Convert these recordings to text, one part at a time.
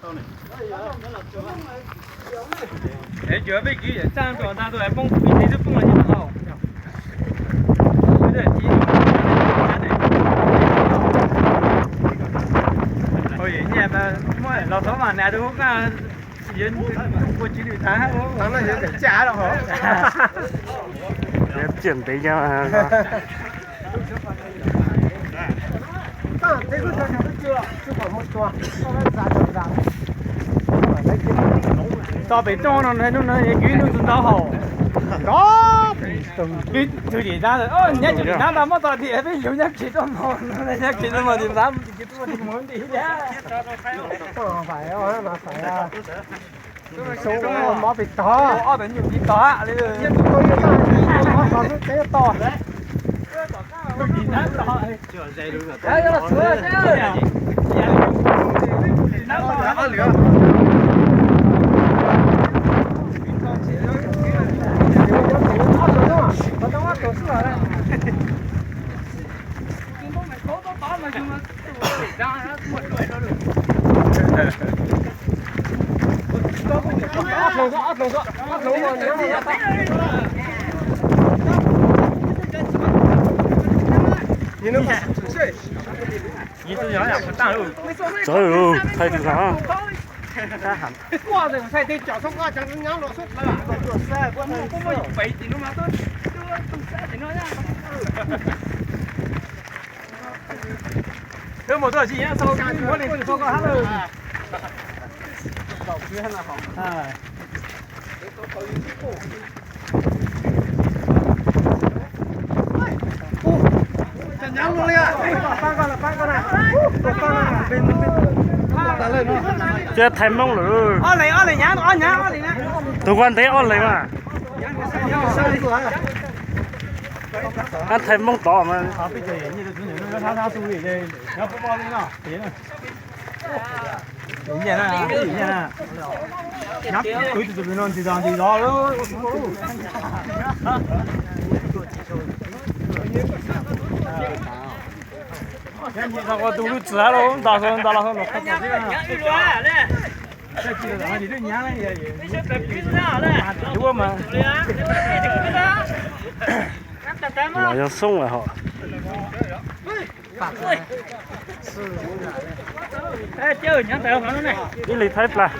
Es cuag peb kwv yawm txaj nrog ntag, tus poob pib teb twb poob los yeej tau. Nyiam los xov mas nas tus hub qaj, yuav ua tsis lwm tag. Txiaj ntev nyab. Tso pem rooj no, hnub no yog kwv ib hnub tus ntau hau. Nyob txog tim dab, nyob txog tim dab ntag, muab tso tim peb yug nyob tsis tau mog, nyob tsis tau mog tim dab. Mob pem tog, ob tug nyuj pem tog li. Txawv, thaij tus xav. Mus tuaj tsis nyob tau, muab leej twg txog koj hab lawm. Ces thaij Hmoob lawm. Tus koj ntev ob leeg mas. Thaij Hmoob tod mas. Tus lub txwv los nto nto los. Los yog xoob lawm hos. Ib leeg thaij plag.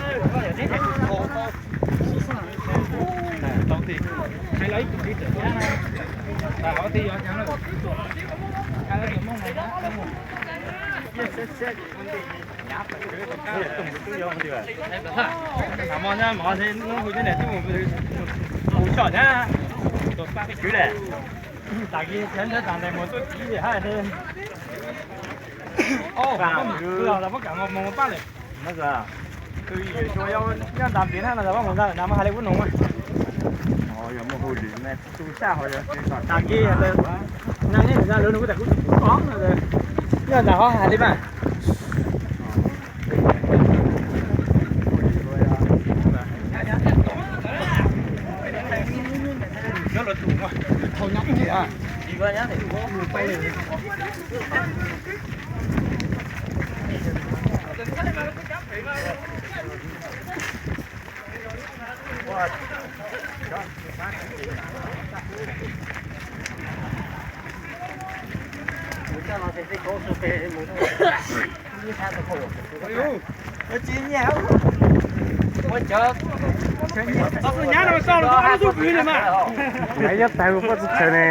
Nyob nram ntiav na, nram mas hais li ub no. Tag kis na, lawv nug kuv tas kuv tsis pom no. Nyob nram ho hais li mas. Nyob tag kuv poj txhub chaw ne.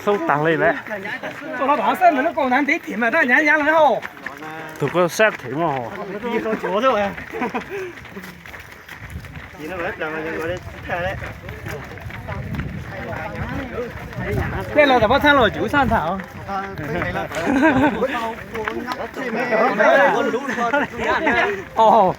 Xoob tag li lawm. Tus koj sab them mas hos. Tej los tom pob txha los tsis ua sab ntag. Os.